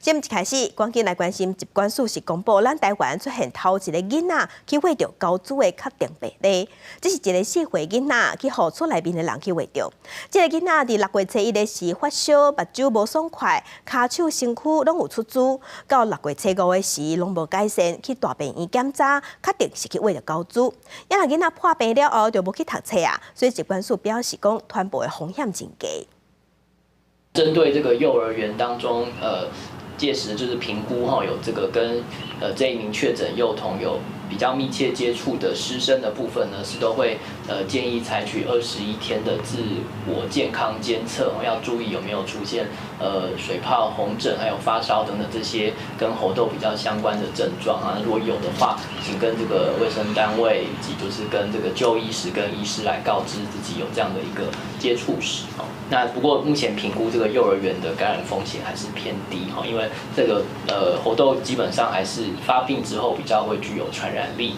新聞一開始，趕緊來關心疾管署是公布，咱台灣出現頭一个囡仔去患著猴痘的確定病例。這是一个4歲囡仔去予厝內面的人去患著。這个囡仔佇6月初一的時發燒，目睭無爽快，跤手身軀攏有出苴，到6月初五的時攏無改善，去大病院檢查，確定是去患著猴痘。啊若囡仔破病了後就無去讀冊啊，所以疾管署表示講，傳播的風險真低。針對這個幼兒園當中，屆時就是評估哈，有這個跟這一名確診幼童有比較密切接觸的師生的部分呢，是都會建議採取21天的自我健康監測，要注意有沒有出現水泡、紅疹，還有發燒等等這些跟猴痘比較相關的症狀啊。如果有的話，請跟這個衛生單位以及就是跟這個就醫時跟醫師來告知自己有這樣的一個接觸史。那不過目前評估這個幼兒園的感染風險還是偏低哈，因為這個猴痘基本上還是發病之後比較會具有傳染力。